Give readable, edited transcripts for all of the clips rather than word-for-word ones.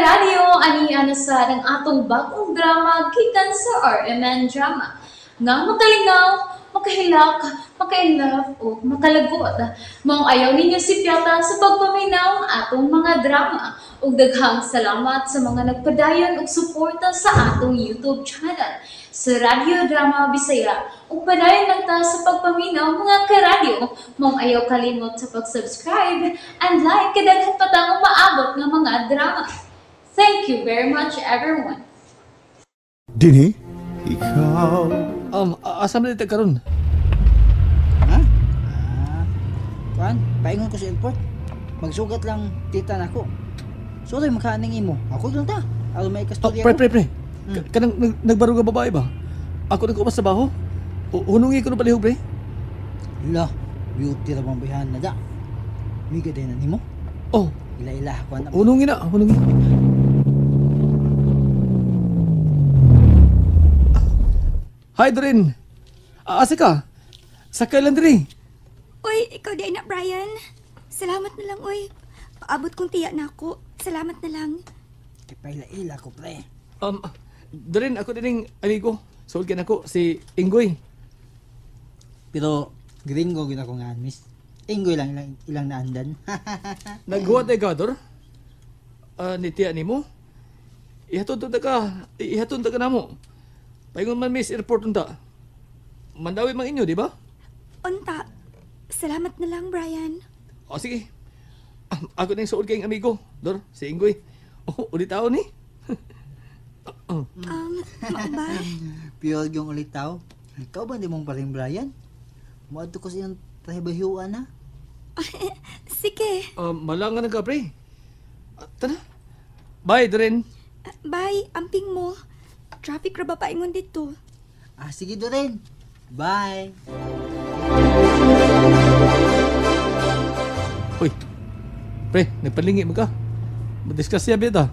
karadyo, ani na sad ang atong bagong drama gikan sa RMN Drama. Nga makalingaw, makahilak, makainlove o makalagot. Maong ayaw ninyo sipyata sa pagpaminaw ang atong mga drama. Ug daghang salamat sa mga nagpadayon og suporta sa atong YouTube channel sa Radyo Drama Bisaya. Ug padayon lang ta sa pagpaminaw, mga karadyo. Maong ayaw kalimot sa pag-subscribe and like kay daghan pa tang umaabot nga mga drama. Thank you very much, everyone. Dinhi, ikaw. Asa man dito karon? Ha? Ah, kuan, paingon ko sa airport. Magsugat lang tita nako. Sorry makaaning imo. Ako lang ta. Aron may Oh, kastorya pre, ko. pre, pre. Kanang nagbaro nga babae ba? Ako nagkumas sa baho. Hunungi ko na palihog, pre. La, beauty ra bang bihan na da. Miga din na nimo. Oh, Ila-ila kuan. Hunungi na, hunungi. Hi, Doreen. Asa ka? Sa kailan diri? Uy, ikaw di na, Brian. Salamat na lang, uy. Paabot kong tiya na ako. Salamat na lang. Kay paila-ila ko, pre. Doreen, ako dining amigo. Suod ka nako si Ingoy. Pero gringo gyud ako nga, miss. Ingoy lang ilang naandan. Naghuwat ay gador? Ni tiya nimo? Ihatod ta ka. Ihatod ta ka namo. Paingon man miss airport unta. Mandawi mang inyo, di ba? Unta. Salamat na lang, Brian. O sige. Ako na yung suod kayong amigo. Dor, si Ingoy. Oh, ulit tao ni. Mao ba? Pure yung ulit tao. Ikaw ba di mong paring Brian? Muadto ko sa iyong trahibahiuan na. Sige. Malangan na ka, pre. Tara. Bye, Doreen. Bye, amping mo. Traffic ra ba paingon dito? Ah, sige, Doreen. Bye. Uy, pre, nagpalingi mo ka. Madiscuss siya, beta.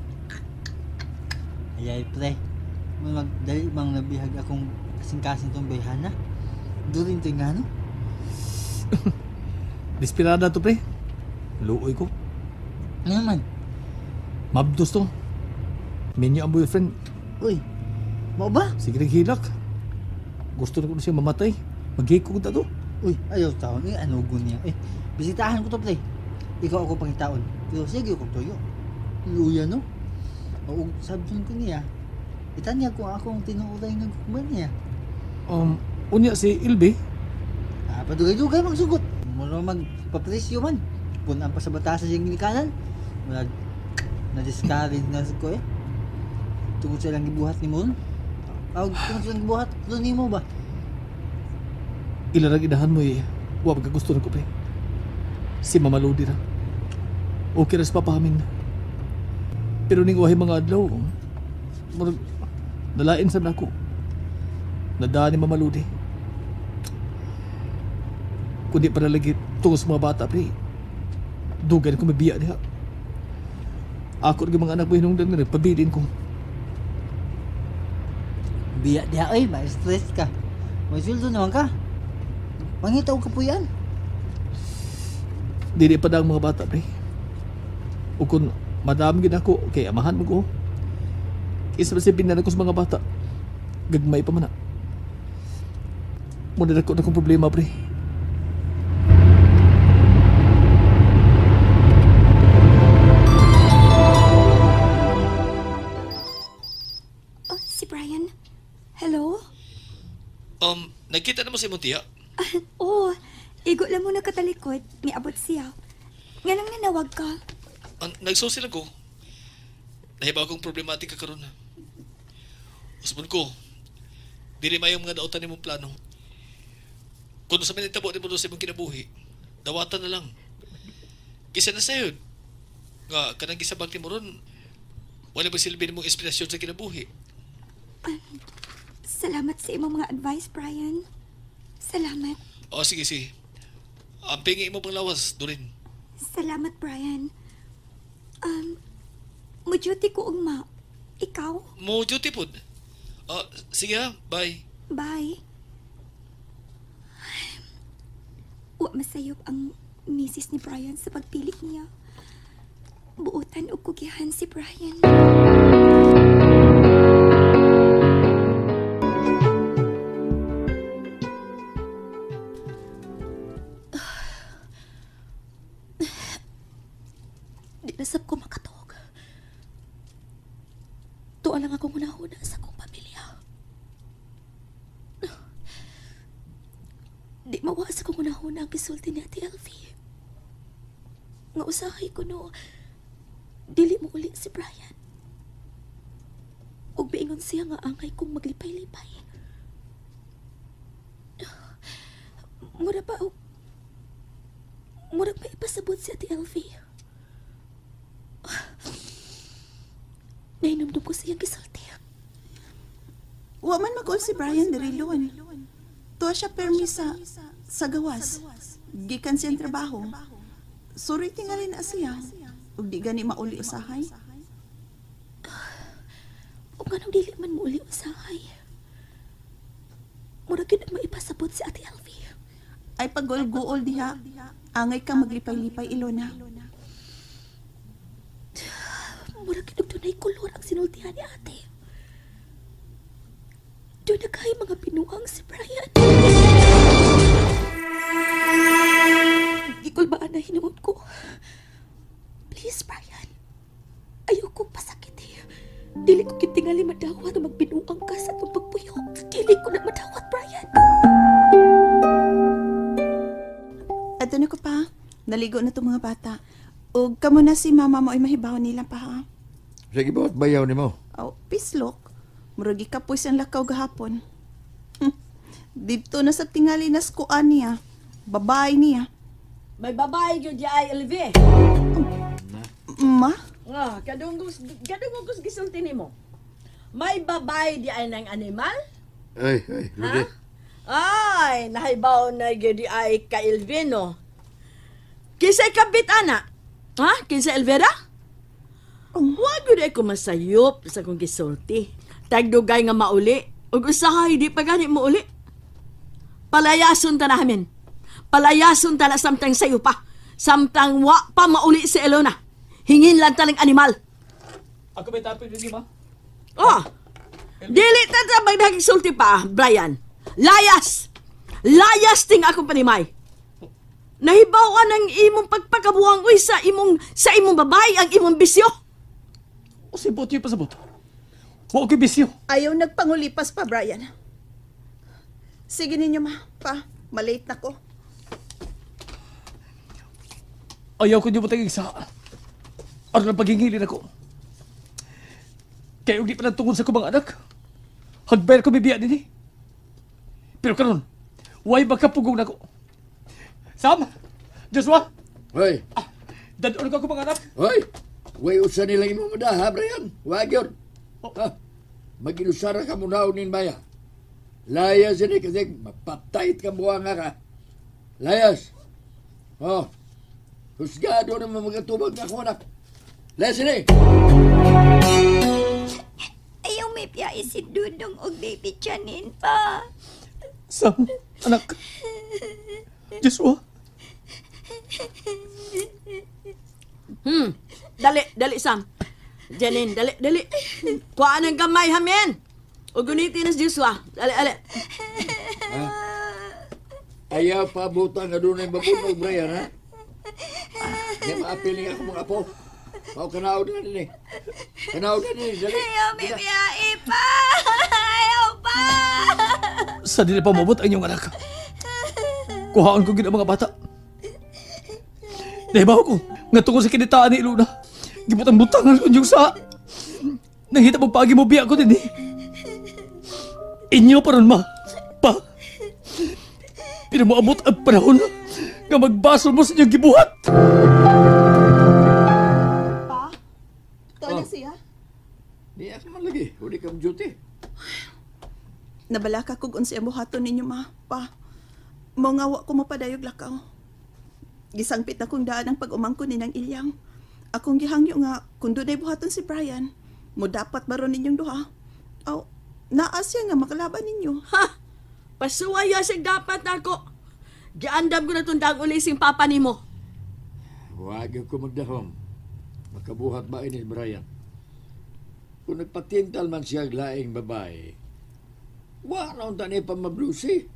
Ayay, pre. Magdali bang nabihag akong kasing-kasing tong bayhana? Doreen to nga, no? Desperada to, pre. Luoy ko. Ano naman? Mabdos to. Minyo ang boyfriend. Uy, mao ba? Sige, naghilak. Gusto na ko na siya mamatay. Maghikog na to. Uy, ayaw taon. Eh, ano niya? Eh, bisitahan ko to, pre. Ikaw ako pangitaon. Pero sige ko tuyo. Luya, no? O, sabton ko niya. Itanya ko akong tinuuray nga gugman niya. Unya si Ilbe. Ah, padugay-dugay magsugot. Muna magpapresyo man. Punaan pa sa batasan siyang ginikanan. Murag, na-discourage na ko eh. Tungod sa ilang gibuhat ni Mon. Aw, tungod sa ilang gibuhat, doon nimo ba? Ilarag inahan mo eh. Wa magkagusto na ko, pre. Si Mama Lodi ra. Okay ra sa papahamin. Pero ning wahi mga adlaw, murag, nalain sa nako. Nadaan ni Mama Lodi. Kundi para lagi tungod sa mga bata, pre. Dugan ko mabiya diha. Ako rin mga anak mo hinungdan nga nagpabilin ko. Biya diha, oy, ma-stress ka. May sweldo naman ka. Mangita og kapuyan. Dili pa na ang mga bata, pre. O kung madami gid ako, kay amahan mo ko. Isa pa siya pinanak ko sa mga bata. Gagmay pa man na. Muna na ko na kong problema, pre. Oh, si Brian. Hello? Nagkita na mo si Montia? Oo. Igo lang mo nakatalikod. Miabot siya. Nga nang nanawag ka. Nagsusi lang ko. Nahiba akong problematika karon. Usbon ko, dili mayong mga dautan nimong plano. Kung sa minitabo ni mo sa imong kinabuhi, dawatan na lang. Kisa na sayo, nga kanang gisabag ni mo ron, wala ba silbi nimong inspirasyon sa kinabuhi? Salamat sa imong mga advice, Brian. Salamat. O, sige, sige. Ang pingi mo pang lawas, Doreen. Salamat, Brian. Mo-duty ko ugma. Ikaw? Mo-duty pod. Sige ha, bye. Bye. Wa masayop ang misis ni Brian sa pagpilit niya. Buotan og kugihan si Brian. Di na sab ko makatuog. Tuwa lang akong hunahuna sa akong pamilya. Di mawa sa akong hunahuna ang gisulti ni Ate Elvie. Nga usahay ko no, dili mo uli si Brian. Ug miingon siya nga angay kong maglipay-lipay. Mura pa og murag may ipasabot si Ate Elvie. Nahinumdum ko siyang gisulti. Wa man mag si Brian Derilon. Tuwa siya permi sa gawas. Gikan siyang trabaho. Sorry tingali na siya. Ug di gani mauli usahay. Ug nganong dili man mauli usahay? Murag gyud maipasabot si Ate Elvie. Ay pagol-guol diha. Angay ka maglipay-lipay, Ilona. Murag gyud dunay kolor ang sinultihan ni ate. Doon na kay mga binuang si Brian. Gikulbaan na hinuot ko. Please, Brian. Ayaw kong pasakit eh. Dili ko kitingali madawat na magbinuang ka sa itong pagpuyok. Dili ko na madawat, Brian. Ato na ko pa. Naligo na itong mga bata. O kamo na si mama mo ay mahibaw nila pa ha. Sige ba, bayaw ni mo? Oh, pislok. Murag ikapoy siyang lakaw gahapon. Dito na sa tingali na skuan niya. Babae niya. May babae yun di ay, Elvie. Ma? Ah, kadungos gisulti nimo. May babae di ay ng animal? Ay, ay, Ludi. Ay, nahibaw na gyud di ay ka Elvie, no? Kinsay kabit, ana? Ha? Kinsay Elvera? Wa gyud ay ko masayop sa kong gisulti. Tagdugay nga mauli. Ug usahay di pa gani mauli. Palayason ta namin. Palayason ta na samtang sayo pa. Samtang wa pa mauli si Elona. Hingin lang talang animal. Ako may tapin din, ma. Oh! Dili ta ta magdagsulti pa, Brian. Layas! Layas ting akong panimay. Nahibaw ang imong pagpakabuang uy sa imong babae ang imong bisyo. O si Bot yung pasabot. Wa ko'y bisyo. Ayaw nagpangulipas pa, Brian. Sige ninyo, ma. Pa, malate na ko. Ayaw ko niyo matagig sa... Ano lang paghingilin ako. Kaya hindi pa nagtungod sa kumang anak. Hagbayar ko bibiya din eh. Pero karon, why magkapugong na ko? Sam! Joshua! Hoy! Ah, dadon ka kumang anak! Hoy! Way usa nilang imong muda, ha, Brian? Wag yun! Oh. Ha? Mag-ilusara ka muna unin maya. Layas ini kasi mapatay ka buwang ka. Layas! Oh! Husgado na magatubag na ako, anak. Layas ini! Ayaw may piyai si Dudong og baby Janine pa. Sam, anak. Joshua. Dali, dali, Sam. Janine, dali, dali. Kuhaan ang gamay, hamin. O gunitin na si Joshua. Dali, dali. Ha? Ayaw pa butang nga doon ay mabunog, Brian, ha? Hindi maapiling ako mga apo. Pao kanaw na din eh. Kanaw na din, dali. Ayaw may piyai pa! Ayaw pa! Sa dili pa mabot ang inyong anak. Kuhaan ko gid ang mga bata. Nahibaw ko, nga tungkol sa kinitaan ni Iluna. Gibutang-butangan ko niyong sa... Nangita mo paagi mo biya ko din eh. Inyo pa ron, ma. Pa. Pero moabot ang panahon nga magbasol mo sa inyong gibuhat. Pa? Tuwa na siya? Di ako man lagi. Uli kang duty. Nabalaka kog unsa ang buhaton ninyo, ma. Pa. Mao nga wa ko mapadayog lakaw. Gisangpit akong daan ang pag-umangko ni nang Ilyang. Akong gihangyo nga kung dunay buhaton si Brian, mo dapat baron ninyong duha. Aw, naa siya nga makalaban ninyo. Ha? Pasuwaya siya dapat ako. Giandam ko na itong daang uli sing papa nimo. Huwag ko magdahom. Makabuhat ba ini Brian? Kung nagpatintal man siya laing babae, wa na unta niya pa mablusi.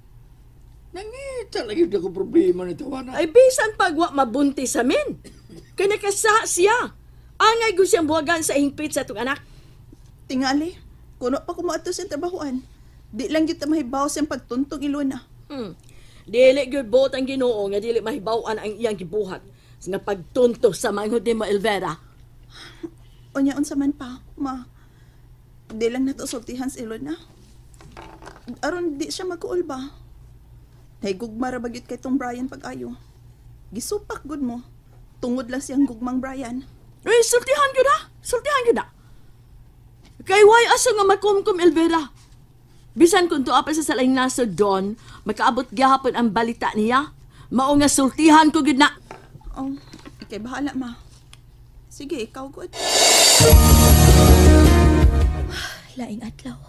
Nangita lagi ako problema ni Tawana. Ay bisan pag wa mabuntis sa min. Kay nakasaha siya. Angay gud siyang buwagan sa hingpit sa atong anak. Tingali, kuno pa ko moadto sa trabahoan. Di lang gyud ta mahibaw sa pagtuntong Ilona. Dili gyud buot ang Ginoo nga dili mahibaw-an ang iyang gibuhat nga pagtunto sa manghod nimo, Elvera. Unya unsa man pa, ma. Di lang nato sultihan si Ilona. Aron di siya magkuol ba? Nahigugma ra ba gyud kay tong Brian pag-ayo. Gisupak gud mo. Tungod lang siyang gugmang Brian. Uy, sultihan gyud ha. Sultihan gyud ha. Kay way asa nga makumkum, Elvera. Bisan kung tuwa pa sa salaing nasod doon, makaabot gyapon ang balita niya. Mao nga sultihan ko gyud na. Oh, ikay bahala ma. Sige, ikaw gud. Laing adlaw.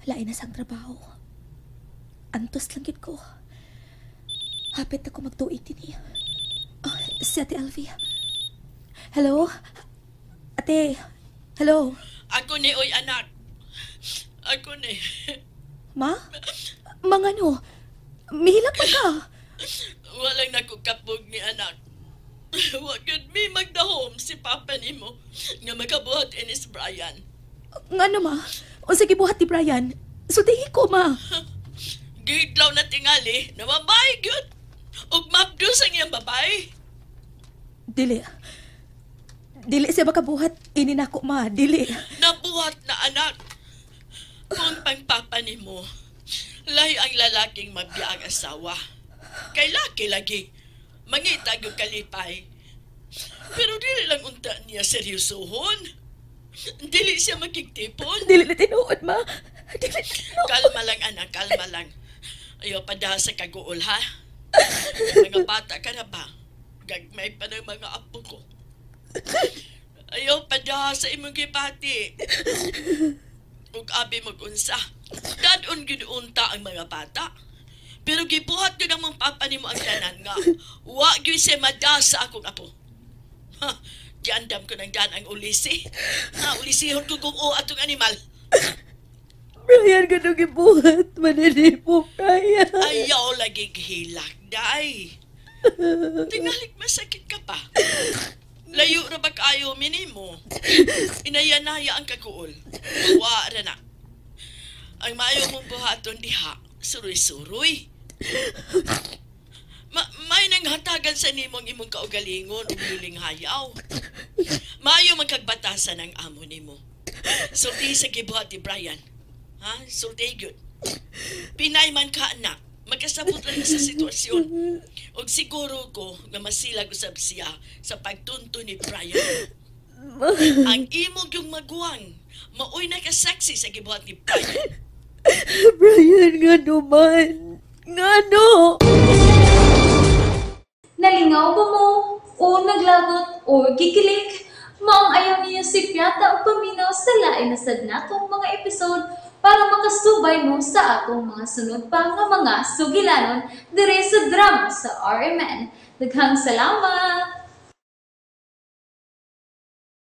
Lain na sang trabaho. Antos lang gid ko. Hapit ako magtuig din niya. Oh, si Ate Alvia. Hello? Ate, hello? Ako ni, oy anak. Ako ni. Ma? Mga ano? Mihilak pa ka? Walang nakukapog ni anak. Wa gud mi magdahom si papa nimo nga makabuhat inis Brian. Ngano ma? Unsa gibuhat ni Brian? Sultihi ko ma. Gidlaw na tingali, namabay gyud. Ug mabdos ang iyang babae. Dili. Dili siya makabuhat ini nako ma, dili. Nabuhat na anak. Kung pang papa nimo, lahi ang lalaking mabiya ang asawa. Kay laki lagi, mangita gyud kalipay. Pero dili lang unta niya seryosohon. Dili siya makigtipon. Dili na tinuod ma. Dili na tinuod. Kalma lang anak, kalma lang. Ayaw pa daha sa kaguol ha. Mga bata ka na ba? Gagmay pa ng mga apo ko. Ayaw pa daha sa imong gipati. Ug abi mag-unsa. Dadon gyud unta ang mga bata. Pero gibuhat gyud ang mga papa nimo ang tanan nga wa gyud siya mada sa akong apo. Ha, giandam ko ng dan ang ulisi. Ha, ulisihon ko kung o atong animal. Brian, ganun gibuhat. Manili mo, Brian. Ayaw lagi gihilak, day. Tingalik masakit ka pa. Layo ra ba kaayo minimo? Inayanaya ang kaguol. Wa ra na. Ang maayo mong buhaton diha, suroy-suroy. May nanghatagan sa nimong imong kaugalingon ug luling hayaw. Maayo man kagbatasan ang amo nimo. Sulti sa gibuhat ni Brian. Ha? Sulti gyud. Pinay man ka anak. Magkasabot lang sa sitwasyon. Og siguro ko nga masilag usab siya sa pagtunto ni Brian. Ang imong yung maguwang, maoy nakasaksi sa gibuhat ni Brian. Brian, nga naman. Nga no? Nalingaw ba mo? O naglagot o gikilig? Maong ayaw niyo si Piata o paminaw sa lain na sad natong mga episode para makasubay mo sa atong mga sunod pa nga mga sugilanon diri sa drama sa RMN. Daghang salamat!